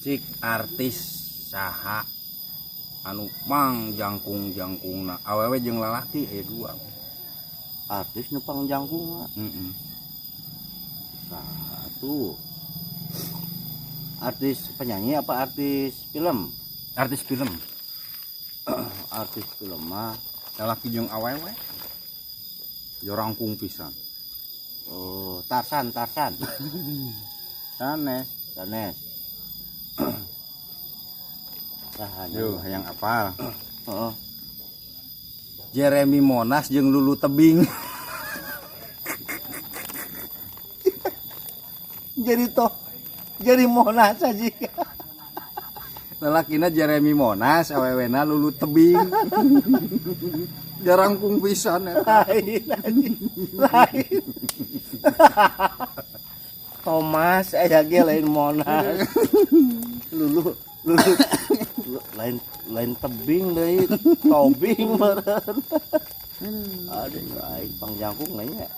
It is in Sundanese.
Cik, artis saha anu pang jangkung-jangkungna, awewe jeung lalaki aya dua? Artis nu pangjangkung? Heeh. Satu artis penyanyi apa artis film? Artis film. Artis film mah. Lalaki jeung awewe jorangkung pisan. Oh, Tarsan, Tarsan. Sanes. Sanes. Saha? Yo, hayang apal? Heeh. Jeremy Monas jeung Lulu Tebing. Jadi toh jadi Monas aja. Lalakina Jeremy Monas, awewena Lulu Tebing, jarangkung pisan eta. Lain anjing. Lain Thomas aya ge, lain Monas. Lulu Lulu lain, lain tebing deui, tobing meureun. Aduh, aing pangjangkung nya.